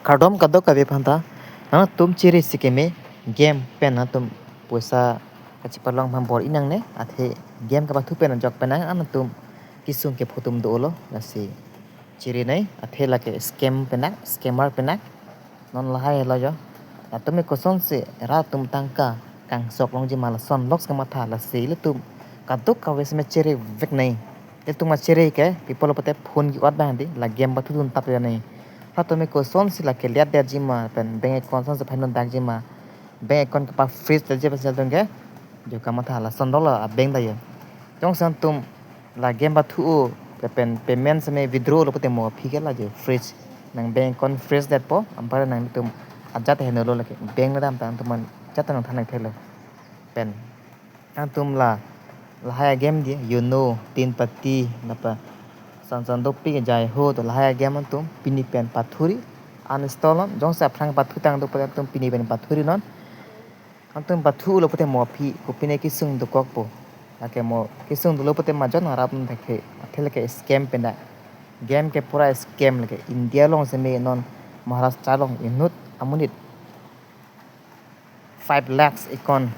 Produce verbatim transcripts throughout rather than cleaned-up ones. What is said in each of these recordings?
Kardom kadokave aphanta, nangtum chere si keme game pen nangtum poisa kachepalong aphan bor-i nangne, athe game kapathu pen ajok pen nangtum kesung kepho atum dolo, lasi chere nai, athe lake scam pen, scammer pen. Non lahai lo jo. Latum ke kosonsi rat atum tangka kangsok longji ma lason loks kamatha, lasi ilitum kadokave seme chere vek nai. Ilitum ma chere ke people pote phone ke-ot abang dei, la game pathu dun tap ya nai. Latum ke kosonsi lake liat detji ma pen bank account kosonsi phainun dakji ma, bank account kepa-freeze detji pensi ilitum ke jo kamatha, lason dolo a-bank ta ya. Jongsi nangtum la game pathu-o, pen payment seme withdraw lo pote mo aphi ke la jo freeze. Nang bank account freeze detpo, anpar nangtum ajat heno lo lake. Bank le dam tang nangtum ajat nangthan nangthelo. Pen nangtum la lahai a-game dei, Uno, Teen Patti, napa sansan dopik jai ho, to lahai a-game nangtum pini pen pathuri, uninstall non, jongsi aphrang pathu tang do pote nangtum pini pen pathuri non. Nangtum pathu lo pote mo aphi, kopine kesung dokokpo. Lake mo kesung dolo pote ma jong arap thekhe, athe lake scam pen da. Game ke pura scam lake. India along seme non Maharashtra along inut amonit five lakhs account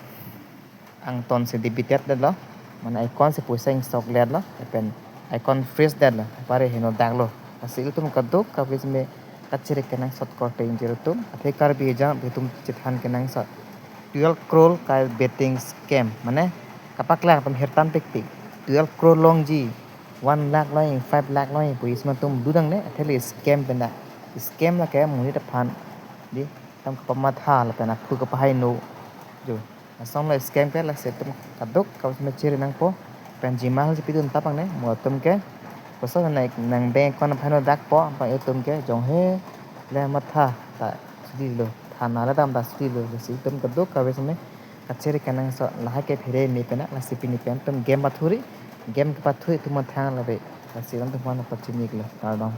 angton si debited detlo. Mane account si poisa ingsok detlo. Pen account freeze detlo. Pare heno daklo. Lasi ilitum kadokave seme kachere kenangsot korte ingjir atum. Athe Karbi ejang atum chethan kenangsot. Twelve crore ka betting scam. Mane kapaklang atum hirtan pikpik. Twelve crore longji, one lakh longji, five lakh longji pu isma atum dudang ne, athe le scam pen da. Scam lake monit aphan dei, tam kapamatha lapen aphu kapahaino. Jo, lason lo scam ke, lasi itum kadokave seme chere nangpo. Pen jima hal si pidun tap nangne, mo atum ke. Koson nang, nang bank account phainun dakpo, pa itum ke jong he le matha ta sudilo, thana le dam ta sudilo, lasi itum kadokave seme kachere kenangsot lahai ke phere me pen, lasi pini pen nangtum game pathuri, game kepathu itum mathang lave, lasi nangtum aphan pachini lo, kardom.